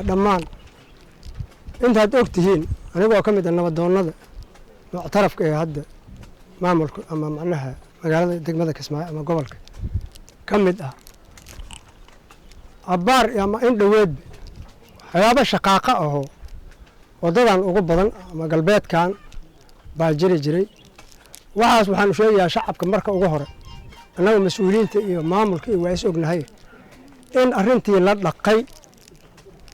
Dhammaan intaad og tihiin, anigoo ka mid ah nabadoonnada muctarafka ee hadda maamulka ama macnaha magaalada degmada Kismaayo ama gobolka ka mid ah, abbaar ama in dhoweedba waxyaabo shaqaaqa ahoo waddadan ugu badan ama galbeedkan baa jiri jiray. Waxaas waxaanu sheegayaa shacabka marka ugu hore, annaga mas-uuliyiinta iyo maamulka iyo waa is ognahay in arrintii la dhaqay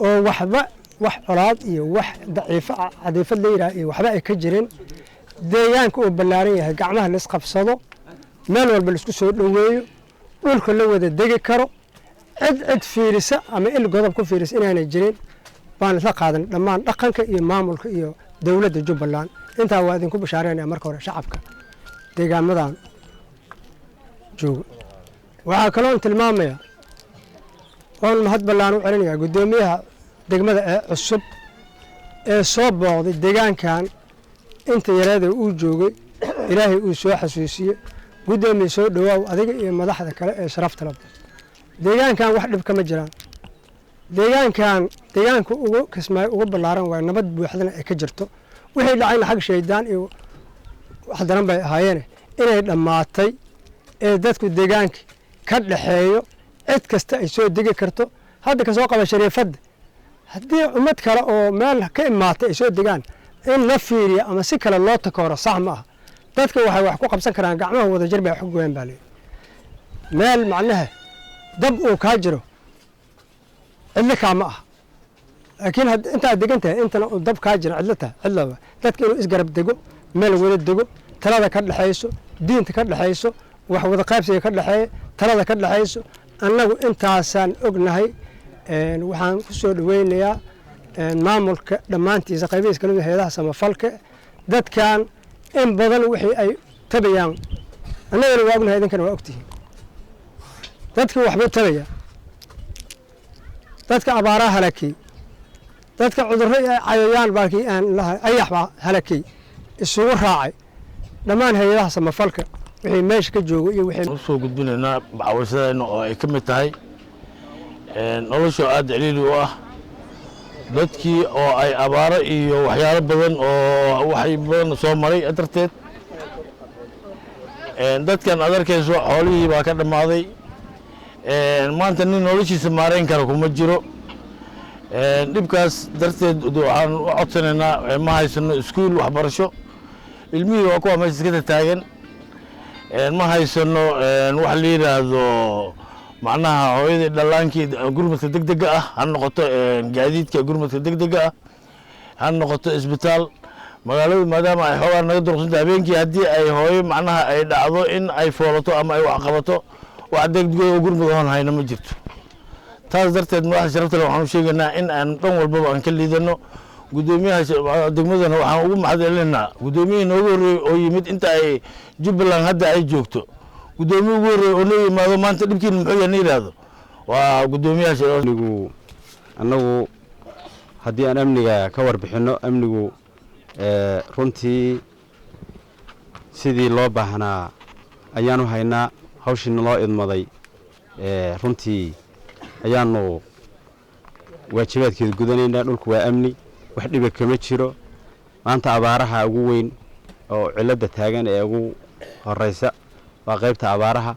oo waxba wax colaad iyo wax daciifo cadiifad la yidhaah iyo waxba ay ka jirin. Deegaanka uu ballaaran yahay, gacmaha la isqabsado, meel walba laisku soo dhoweeyo, dhulka la wada degi karo, cid cid fiirisa ama il godob ku fiirisa inaanay jirin baan isla qaadan dhammaan dhaqanka iyo maamulka iyo dowladda Jubbaland. Intaa waa idinku bashaareynaya. Marka hore shacabka deegaamadan jooga waxaa kaloon tilmaamaya oon mahad ballaan u celinayaa guddoomiyaha degmada ee cusub ee soo booqday deegaankan. Inta yareeda uu joogay Ilaahay uu soo xasuusiyey. Guddoomiye, soo dhowaaw adiga iyo madaxda kale ee sharafta laba. Deegaankan wax dhib kama jiraan. Deegaankan deegaanka ugu Kismaayo ugu ballaaran waay, nabad buuxdana ay ka jirto. Wixii dhacayna xag shaydaan iyo wax daran bay ahaayeene inay dhammaatay ee dadku deegaanka ka dhaxeeyo, cid kasta ay soo degi karto. Hadda kasoo qaba shariifadda, haddii ummad kale oo meel ka imaatay ay soo degaan, in la fiiriyo ama si kale loo takooro sax ma aha. Dadka waxay wax ku qabsan karaan gacmaha wada jir bay wax ku goyaan baa leeyahy. Meel macnaha dab uu kaa jiro cidlo kaa ma aha, laakiin intaad degan tahay intana uu dab kaa jiro cidlo tahay cidlaba. Dadka inuu isgarab dego, meel wada dego, talada ka dhexayso, diinta ka dhexayso, wax wada qaybsiga ka dhexeeya, talada ka dhexayso, annagu intaasaan ognahay. Waxaan ku soo dhoweynayaa maamulka dhammaantiisa qaybihiisa kala duwan, hayadaha samafalka. Dadkan in badan wixii ay tabayaan annagana waa ognahay, idinkana waa ogtihiin. Dadka waxbuu tabaya, dadka abaaraa halakey, dadka cudurro iyo cayayaan baakii aan lahay ayax baa halakey isugu raacay. Dhammaan hay-adaha samafalka wixii meesha ka joogo iyo wixii usoo gudbinaynaa bacawashadayna oo ay ka mid tahay nolosha aada celiili u ah, dadkii oo ay abaaro iyo waxyaalo badan oo waxay badan soo maray darteed. Dadkan aad arkayso xoolihii baa ka dhammaaday. Maanta nin noloshiisa maarayn kara kuma jiro. Dhibkaas darteed waxaan u codsanaynaa, ma haysano iskuul waxbarasho, ilmihii waa kuwa meesha iska taagan. Ma haysano wax la yidhaahdo macnaha hooyadii dhallaankii gurmadka deg dega ah, ha noqoto gaadiidka gurmadka deg dega ah, ha noqoto isbitaal. Magaaladu maadaama ay xoogaa naga durqsanta, habeenkii haddii ay hooyo macnaha ay dhacdo in ay foolato ama ay wax qabato, wax degdeg oo gurmud oon hayna ma jirto. Taas darteed madaxda sharafta leh waxaan u sheegaynaa in aan dhan walbaba aan ka liidano. Guddoomiyaha degmadana waxaan ugu mahadcelinaynaa, guddoomiyihii noogu horreeyey oo yimid inta ay Jubbaland hadda ay joogto, guddoomiye ugu horreeyey oo noo yimaado maanta dhibkiina muxuu yahay na yidhaahdo waa guddoomiyaha. Amnigu annagu haddii aan amniga ka warbixinno, amnigu runtii sidii loo baahnaa ayaanu haynaa. Hawshiina loo idmaday runtii ayaanu waajibaadkeeda gudanaynaa. Dhulku waa amni, wax dhiba kama jiro. Maanta abaaraha ugu weyn oo cilladda taagan ee ugu horeysa waa qaybta abaaraha,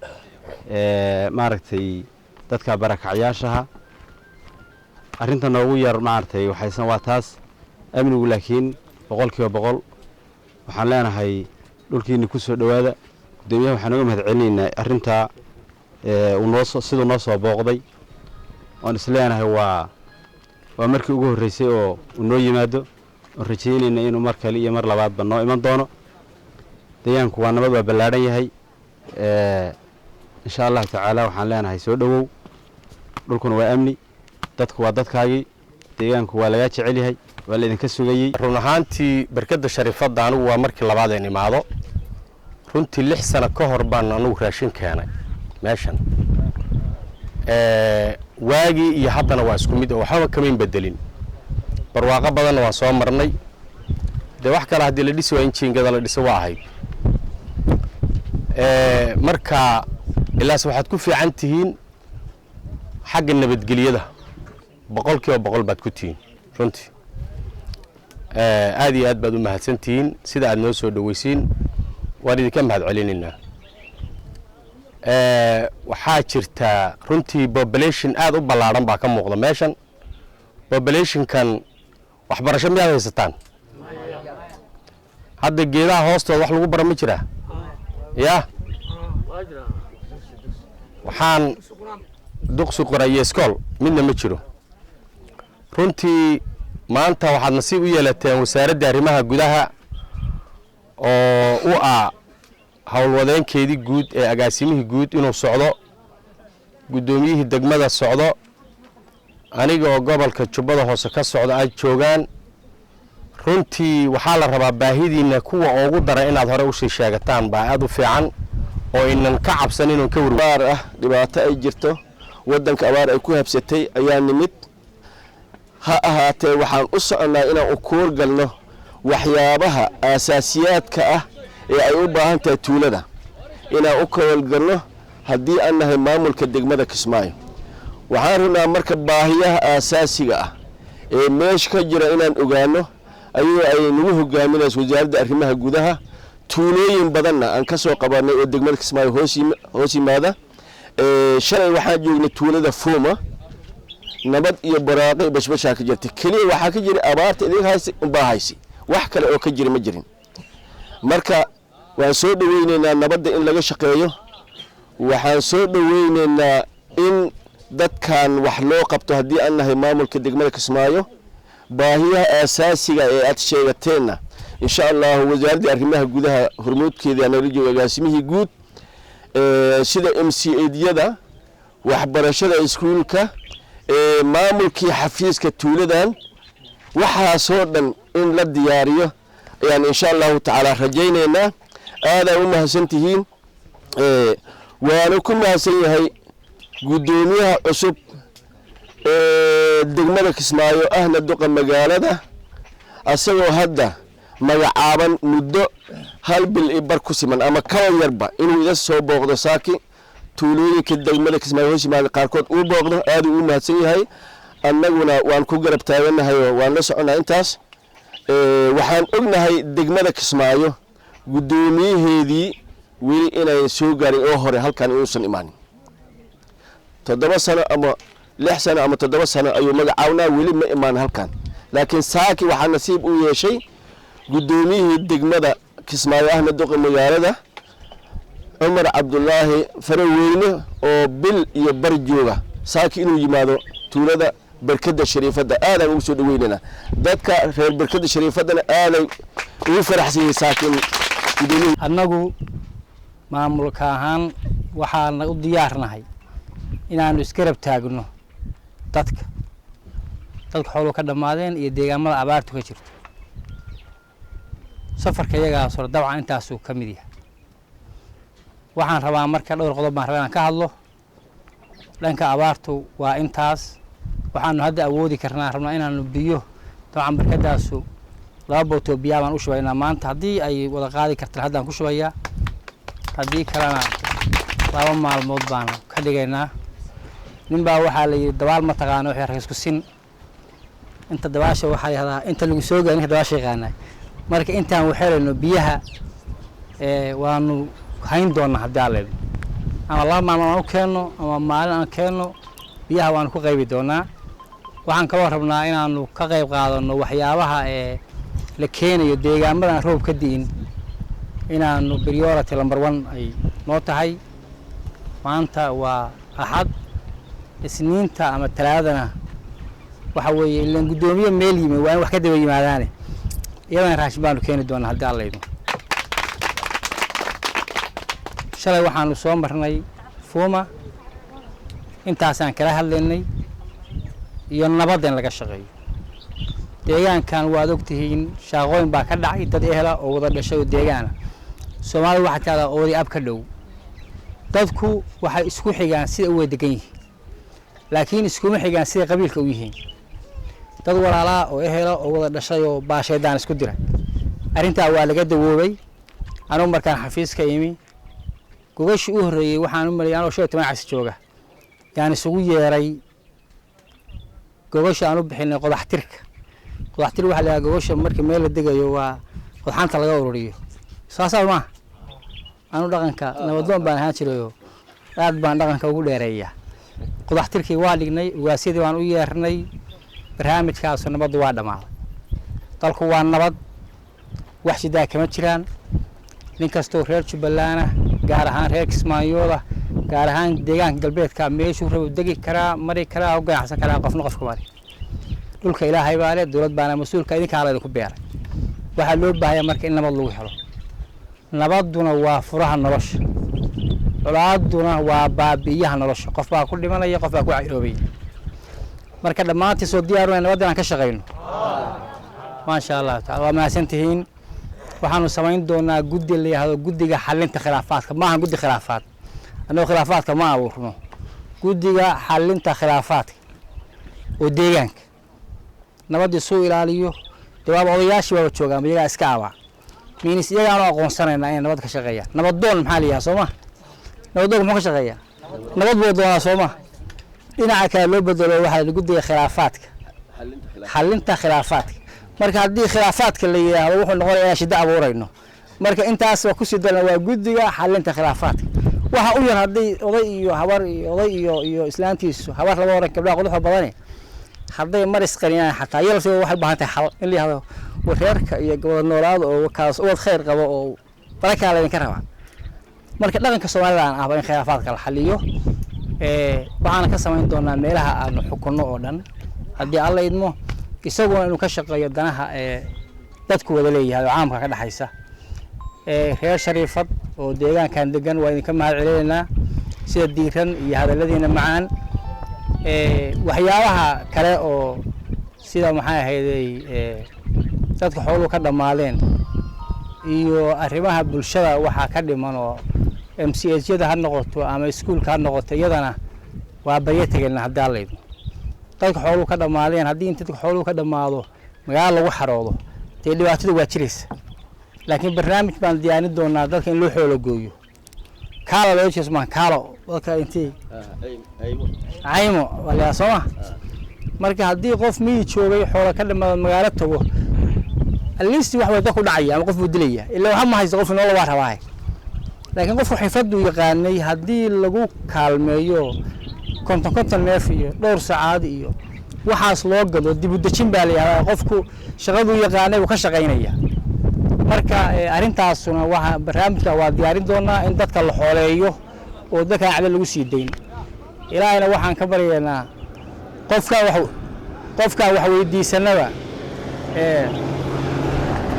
maaragtay dadka barakacyaashaha. Arrinta noogu yar maaragtay waxaysan waa taas. Amnigu laakiin 100% waxaan leenahay dhulkiina ku soo dhowaada. Guddoomiyaha waxaan uga mahad celinaynaa arrintaa uu noosoo siduu noo soo booqday, oon is leenahay waa markii ugu horreysay oo uu noo yimaado, oon rajaynayna inuu mar kale iyo mar labaadba noo iman doono. Deegaanku waa nabad, waa ballaadhan yahay. Insha Allahu tacaala waxaan leenahay soo dhowow. Dhulkuna waa amni, dadku waa dadkaagii, deegaanku waa lagaa jecel yahay, waa laydinka sugayey. Run ahaantii, Barkadda Shariifadda anigu waa markii labaad een imaado. Runtii 6 sano ka hor baan anugu raashin keenay meeshan. Waagii iyo haddana waa isku mid oo waxbaba kamayn bedelin. Barwaaqo badanna waan soo marnay. Dee wax kale haddii la dhisi waa in jiingada la dhiso waa ahayd. Marka ilaas waxaad ku fiican tihiin xagga nabadgelyada, 100% baad ku tihiin. Runtii aad iyo aad baad u mahadsan tihiin sida aad noo soo dhoweysiin, waan idinka mahad celinaynaa. Waxaa jirtaa runtii population aad u ballaadhan baa ka muuqda meeshan. Populationkan waxbarasho miyaad haysataan? Hadda geedaha hoostooda wax lagu bara ma jiraa? Ya waxaan duqsi qora iyo iskool midna ma jiro. Runtii maanta waxaad nasiib u yeelateen Wasaaradda Arrimaha Gudaha oo u ah howlwadeenkeedii guud ee agaasimihii guud inuu socdo, guddoomiyihii degmada socdo, aniga oo gobolka Jubbada Hoose ka socda ay joogaan. Runtii waxaa la rabaa baahidiinna kuwa ugu dara inaad hore usii sheegataan baa aad u fiican oo inan ka cabsan inuun ka war Abaar ah, dhibaato ay jirto, waddanka abaar ay ku habsatay ayaa nimid. Ha ahaatee, waxaan u soconnaa inaan u kuur galno waxyaabaha aasaasiyaadka ah ee ay u baahan tahay tuulada, inaan u kawalgalno haddii aan nahay maamulka degmada Kismaayo. Waxaan rabnaa marka baahiyaha aasaasiga ah ee meesha ka jira inaan ogaano, ayadoo ay nagu hogaaminayso Wasaaradda Arrimaha Gudaha. Tuulooyin badanna aan ka soo qabanay oo degmada Kismaayo hoos yimaada. Shalay waxaan joognay tuulada Fuuma. Nabad iyo baraaqo iyo bashbashaa ka jirta. Keliya waxaa ka jira abaarta idinka haysa unbaa haysi, wax kale oo ka jira ma jirin. Marka waan soo dhoweyneynaa nabadda in laga shaqeeyo, waxaan soo dhoweyneynaa in dadkan wax loo qabto. Haddii aan nahay maamulka degmada Kismaayo, baahiyaha aasaasiga ee aad sheegateenna, insha Allahu, Wasaaraddii Arrimaha Gudaha hormuudkeeda nala jooga, agaasimihii guud, sida MCA-dyada, waxbarashada iskuulka, maamulkii xafiiska tuuladan, waxaasoo dhan in la diyaariyo ayaan insha Allahu tacaala rajaynaynaa. Aadaa u mahadsan tihiin, waana ku mahadsan yahay guddoomiyaha cusub ee degmada Kismaayo, ahna duqa magaalada, asagoo hadda magacaaban muddo hal bil i bar ku siman ama kaba yarba, inuu ida soo booqdo saaki, tuulooyinka degmada Kismaayo hoos yimaada qaarkood uu booqdo. Aaduu u mahadsan yahay, annaguna waan ku garab taaganahay oo waan la soconaa intaas. Waxaan ognahay degmada Kismaayo guddoomiyaheedii weli inayn soo gaarin oo hore halkan inuusan imaanin. 7 sano ama 6 sano ama 7 sano ayuu magacawnaa, weli ma imaan halkan. Laakiin saaki waxaa nasiib u yeeshay guddoomiyihii degmada Kismaayo, ahna duqa magaalada, Cumar Cabdulaahi Faraweyne, oo bil iyo bar jooga, saaki inuu yimaado tuulada Barkadda Shariifadda. Aadaan ugu soo dhaweynaynaa, dadka reer Barkadda Shariifaddana aaday ugu faraxsan yihiin saaki in guddoomiyihi Annagu maamulka ahaan waxaana u diyaarnahay inaannu isgarab taagno dadka xooluhu ka dhammaadeen iyo deegaamada abaartu ka jirto. Safarka iyagaas hore dabcan intaasuu ka mid yahay. Waxaan rabaa marka dhowr qodob baan rabaa inaan ka hadlo. Dhanka abaartu waa intaas. Waxaanu hadda awoodi karnaa, rabnaa inaanu biyo, dabcan barkadaasu laba bootoo biyaa baan u shubaynaa maanta. Haddii ay wada qaadi kartaan haddaan ku shubayaa, haddii kalena 2 maalmood baanu ka dhigaynaa. Nin baa waxaa la yidhi, "Dabaal ma taqaano?" Waxay rag isku sin inta dabaasha waxaa yahdaa inta lagu soo gaari ninka dabaasha yaqaanaa. Marka intaan waxelayno biyaha waanu hayn doonaa haddii Alla idmo, ama 2 maalmood aan u keenno ama maalin aan keenno, biyaha waanu ku qaybi doonaa. Waxaan kaloo rabnaa inaanu ka qayb qaadano waxyaabaha ee la keenayo deegaamadan roob ka di'in, inaanu priority number one ay noo tahay. Maanta waa Axad, Isniinta ama Talaadana waxa weeye ilaan guddoomiye meel yimi waa in wax ka daba yimaadaane, iyadana raashin baanu keeni doonaa haddii Alla idmo. Shalay waxaanu soo marnay Fuuma. Fuuma. Intaasaan kala hadlaynay iyo nabadda in laga shaqeeyo deegaankan. Waad ogtihiin, shaaqooyin baa ka dhacay dad ehla oo wada dhashay oo deegaana. Soomaalida waxaa tahdaa oodi ab ka dhow. Dadku waxay isku xigaan sida u wada degan yihiin, laakiin iskuma xigaan sida qabiilka u yihiin. Dad walaalaa oo ehela oo wada dhashay oo baashaydaan isku diray, arrintaa waa laga dawoobay. Anugu markaan xafiiska imi, gogashii u horreeyey waxaan u maleeyay anoo 15 cas jooga yaan isugu yeeray gogasha aan u bixinay qodaxtirka. Qodaxtir waxaa la yidhaha gogosha marka meel la degayo waa qodxanta laga ururiyo. Saasaa maaha? Anu dhaqanka nabadoon baan ahaan jirayoo aad baan dhaqanka ugu dheereeyaa. Qodaxtirkii waa dhignay, ugaasyadii baan u yeernay. Barnaamijkaasu nabaddu waa dhammaaday, dalku waa nabad, wax shidaa kama jiraan. Nin kastoo reer Jubbaland ah, gaar ahaan reer Kismaayooda, gaar ahaan deegaanka galbeedka, meeshuu rabo degi karaa, mari karaa, u ganacsan karaa. Qofna qofka mari, dhulka Ilaahay baa leh, dowlad baana mas-uulka, idinkaa la idinku beeray. Waxaa loo baahaya marka in nabad lagu helo. Nabadduna waa furaha nolosha, colaaduna waa baabi'iyaha nolosha. Qof baa ku dhimanaya, qof baa ku cayroobaya. Marka dhammaantii soo diyaaruna nabadda inaan ka shaqayno, maasha Allahu tacala. Waa mahadsantihiin. Waxaanu samayn doonaa guddi la yidhaahdo guddiga xalinta khilaafaadka. Maaha guddi khilaafaad, annagoo khilaafaadka ma abuurno. Guddiga xalinta khilaafaadka oo deegaanka nabaddii suu ilaaliyo. Dee waaba odayaashii waaba joogaan, iyagaa iska abaa miinis, iyagaanu aqoonsanaynaa inay nabad ka shaqeeyaan. Nabadoon maxaa la yidhaha? Soo ma nabadoonka muxuu ka shaqeeyaa? Nabad buu doonaa, soo ma? Dhinaca kale loo bedelo, waxaa la guddiga khilaafaadka, xalinta khilaafaadka. Marka haddii khilaafaadka la yidhaahdo, wuxuu noqonayaa inaan shiddo abuurayno. Marka intaas waa kusii darna, waa guddiga xalinta khilaafaadka. Waxa u yar haddii oday iyo habar iyo oday iyo islaantiisu, habar laba oran, gabdhaha quruxda badani hadday mar isqarinaan xataa, iyada lafteeda waxay u baahan tahay xal in la yihahdo wareerka iyo gabada noolaada oo kaas ubad khayr qabo oo barakaa laydinka rabaa. Marka dhaqanka Soomaalida aan ahba in khilaafaadka la xaliyo, waxaana ka samayn doonaa meelaha aanu xukunno oo dhan haddii Alla idmo. Isaguna inuu ka shaqeeyo danaha ee dadku wada leeyahay oo caamka ka dhexaysa. Reer Shariifad oo deegaankan degan, waa idinka mahad celinaynaa sida diiran iyo hadalladiina macaan. Waxyaabaha kale oo sida maxay ahaydey dadka xooluhu ka dhammaadeen iyo arrimaha bulshada waxaa ka dhiman oo MCH-yada ha noqoto ama iskuulka ha noqoto, iyadana waa baryo tegayna haddii Alla idmo. Dadka xooluhu ka dhammaadeen, haddii inta dadka xooluhu ka dhammaado magaalo lagu xaroodo, dee dhibaatada waa jiraysa. Laakiin barnaamij baan diyaarin doonaa dadka in loo xoolo gooyo. Kaalo loo jeeso maan kaalo dadka intii caymo waa soo ma? Marka haddii qof miyi joogay xoolo ka dhamaado magaalo tago, at least wax wada ku dhacaya ama qof buu dilaya, ilaa waxa ma haysto qof inoo waa rabaa. Laakiin qofku xirfaduu yaqaanay haddii lagu kaalmeeyo, 50 50 neef iyo dhowr sacaad iyo waxaas loo gado, dib u dejin baa la yihahdaa, qofku shaqaduu yaqaanay uu ka shaqaynaya. Marka arrintaasuna waxa barnaamijka waa diyaarin doonaa in dadka la xooleeyo oo dadka aan cadal lagu sii dayn. Ilaahayna waxaan ka baryaynaa qofkaan wax weydiisanaba,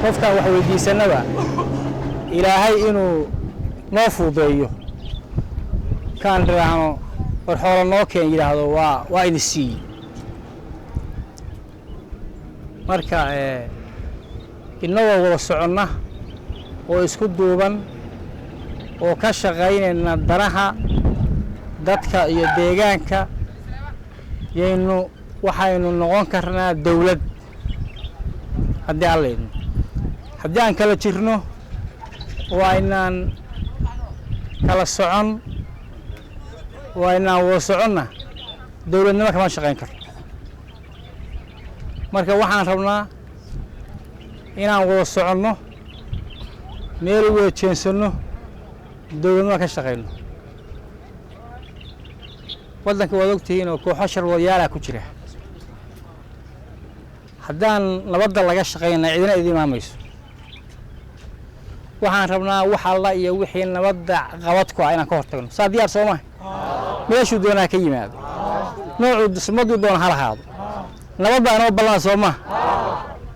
qofkaan wax weydiisanaba, Ilaahay inuu noo fududeeyo. Kaan dhiraahno war xoolo noo keen yidhaahdo, waa idin siiyey. Marka innagoo wada soconna oo isku duuban oo ka shaqaynayna danaha dadka iyo deegaanka, yaynu waxaynu noqon karnaa dawlad haddii Alla idmo. Haddii aan kala jirno oo aynaan kala socon oo aynaan wada soconna, dawladnimo kama shaqayn karno. Marka waxaan rabnaa inaan wada soconno, meel u wada jeensanno, dawladnimo ka shaqayno. Waddanka waad ogtihiin oo kooxo sharwadayaalaa ku jira. Haddaan nabadda laga shaqaynaa, cidina idin imaamayso. Waxaan rabnaa wax alla iyo wixii nabadda qabad ku ah inaan ka hortagno. Saa diyaar soo maha? Meeshuu doonaa ka yimaado, noocuu dhismaduu doona ha lahaado, nabad baa inoo ballana, soo maha?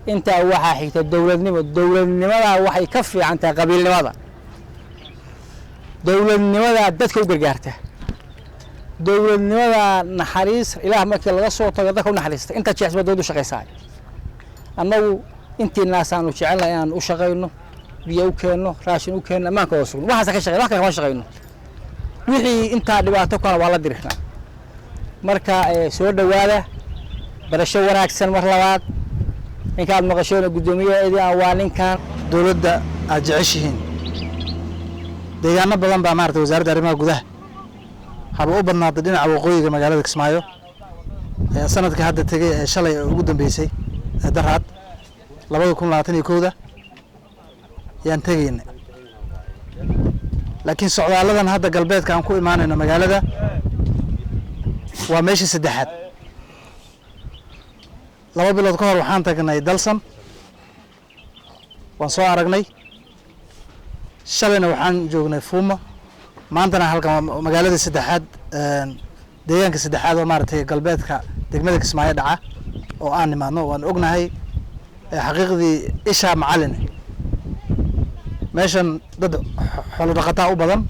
Intaa waxaa xigta dowladnimo. Dowladnimadaa waxay ka fiican tahay qabiilnimada. Dowladnimadaa dadka u gargaarta. Dowladnimada naxariis Ilaah markii laga soo tago dadka u naxariista inta jeexsba dowladdu shaqaysaa. Annagu intii naasaanu jecelnahay inaan u shaqayno, biyo u keenno, raashin u keenno, ammaanka oo sugno, waxaasa ka shaqeyno, wax kale kama shaqayno. Wixii intaa dhibaato kale waa la dirirnaa. Marka soo dhowaada, barasho wanaagsan. Mar labaad ninkaad maqasheen guddoomiyaheedii ah waa ninkan. Dowladda aad jeceshihiin, deegaano badan baa maarata wasaaradda arrimaha gudaha haba u badnaatay dhinaca waqooyiga magaalada Kismaayo. Sanadka hadda tegay ee shalay ee ugu dambeysay ee daraad 2021-da yaan tegayna, laakiin socdaaladan hadda galbeedka aan ku imaanayno magaalada waa meeshii saddexaad. 2 bilood ka hor waxaan tagnay Dalsan, waan soo aragnay. Shalayna waxaan joognay Fuuma, maantana halkan waa magaalada saddexaad, deegaanka saddexaad oo maaragtay galbeedka degmada Kismaayo dhaca oo aan nimaadno. Waan ognahay xaqiiqdii ishaa macalin meeshan dad xoolo dhaqataa u badan,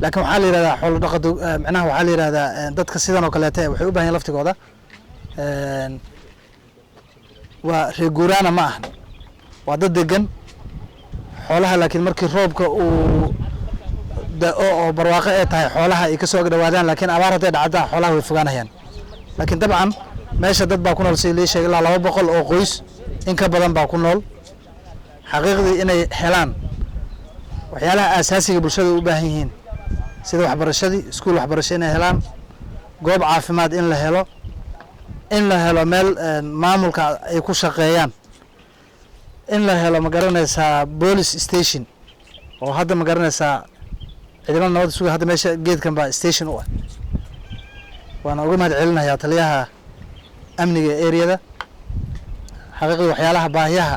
laakiin waxaa la yihahdaa xoolo dhaqato, micnaha waxaa la yihahdaa dadka sidan oo kaleete waxay u bahan yihin laftigooda waa reer guuraana ma ahan, waa dad degan xoolaha, laakiin markii roobka uu da-o oo barwaaqo ee tahay xoolaha ay kasoo ag dhawaadaan, laakiin abaar hadday dhacda xoolaha way fogaanayaan. Laakiin dabcan meesha dad baa ku nool, sida lii sheegay, ilaa 200 oo qoys in ka badan baa ku nool. Xaqiiqdii inay helaan waxyaalaha aasaasiga bulshada u baahan yihiin, sida waxbarashadii, iskuul waxbarasho inay helaan, goob caafimaad in la helo, in la helo meel maamulka ay ku shaqeeyaan, in la helo, ma garanaysaa, police station oo hadda, ma garanaysaa, ciidamada nabadda suga hadda meesha geedkan baa station u ah. Waana uga mahad celinayaa taliyaha amniga ee areada. Xaqiiqdii waxyaalaha baahiyaha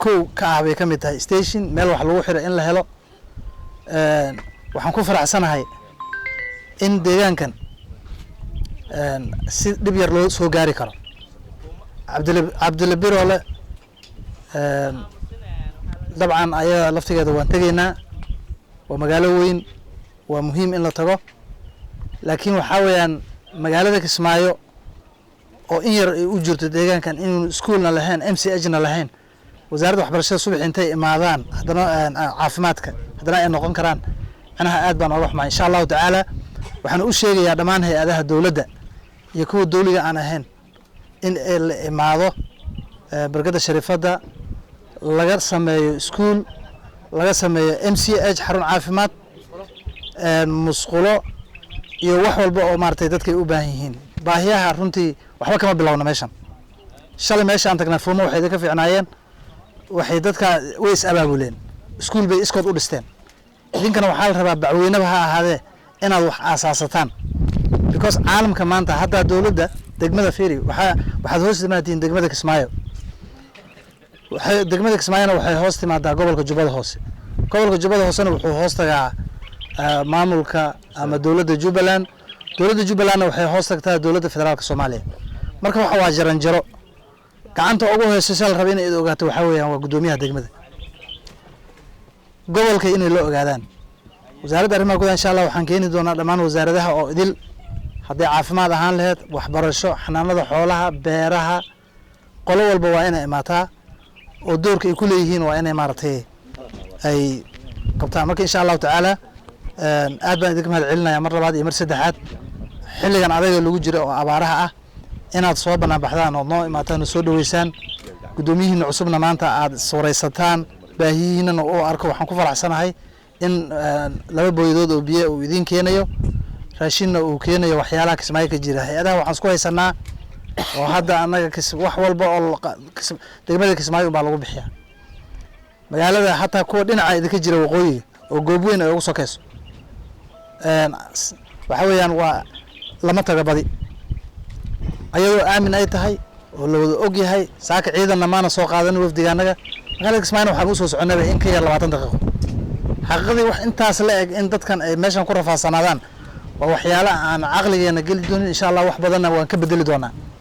kow ka ah bay ka mid tahay station, meel wax lagu xiro in la helo. Waxaan ku faraxsanahay in deegaankan si dhib yar loo soo gaari karo. Cabdili Cabdili Biroole dabcan ayada laftigeeda waan tegaynaa, waa magaalo weyn, waa muhiim in la tago, laakiin waxaa weeyaan magaalada Kismaayo oo in yar ay u jirto deegaankan inuu iskuulna lahayn, MCH na lahayn, wasaaradda waxbarashada subax intay imaadaan, haddana caafimaadka haddana ay noqon karaan, macnaha aad baan ooga xumaa. Insha Allahu tacaala waxaan u sheegayaa dhammaan hay-adaha dowladda iyo kuwa dowliga aan ahayn in la imaado barkada Shariifadda, laga sameeyo iskuul, laga sameeyo MCH, xarun caafimaad, musqulo iyo wax walba oo maaragtay dadkay u baahan yihiin. Baahiyaha runtii waxba kama bilowna meeshan. Shalay meesha aan tagnay Fuumo waxay idinka fiicnaayeen, waxay dadka way is abaabuleen, iskuul bay iskood u dhisteen. Idinkana waxaa la rabaa bacweynaba ha ahaadee inaad wax aasaasataan, because caalamka maanta haddaa dowladda degmada fiiri, waxaad hoos timaadiin degmada Kismaayo. Waxay degmada Kismaayona waxay hoos timaadaa gobolka Jubbada Hoose. Gobolka Jubbada Hoosena wuxuu hoos tagaa maamulka ama dowladda Jubbaland. Dowladda Jubbalandna waxay hoos tagtaa dowladda federaalka Soomaaliya. Marka waxa waa jaranjaro gacanta ugu hooseysa la raba inay ogaato waxaa weeyaan waa guddoomiyaha degmada gobolka inay la ogaadaan wasaaradda arrimaha gudaha. Insha Allah waxaan keeni doonaa dhammaan wasaaradaha oo idil, hadday caafimaad ahaan laheyd, waxbarasho, xanaanada xoolaha, beeraha, qolo walba waa inay imaataa oo doorka ay ku leeyihiin waa inay maaragtay ay qabtaan. Marka insha Allahu tacaala aad baan idinka mahad celinaya mar labaad iyo mar saddexaad, xilligan adaga lagu jiro oo abaaraha ah inaad soo banaan baxdaan ood noo imaataan oo soo dhaweysaan guddoomiyihiina cusubna, maanta aad iswaraysataan, baahiyihiinana u arko. Waxaan ku faraxsanahay in 2 booyadood oo biyo uu idiin keenayo, raashinna uu keenayo. Waxyaalaha Kismaayo ka jira, hay-adaha waxaan isku haysanaa oo hadda annaga wax walba oo degmada Kismaayo unbaa lagu bixiyaa magaalada, hataa kuwa dhinaca idinka jira waqooyiga oo goob weyn ay ugu sokeyso, waxa weeyaan waa lama taga badi, ayadoo aamin ay tahay oo la wada og yahay. Saaka ciidanna maana soo qaadanin wafdiga annaga magaalada Kismaayona waxaan usoo soconayba in ka yar 20 daqiiqo. Xaqiiqadii wax intaas la eg in dadkan ay meeshan ku rafaadsanaadaan waa waxyaala aan caqligeena geli doonin. Insha Allah wax badanna waan ka bedeli doonaa.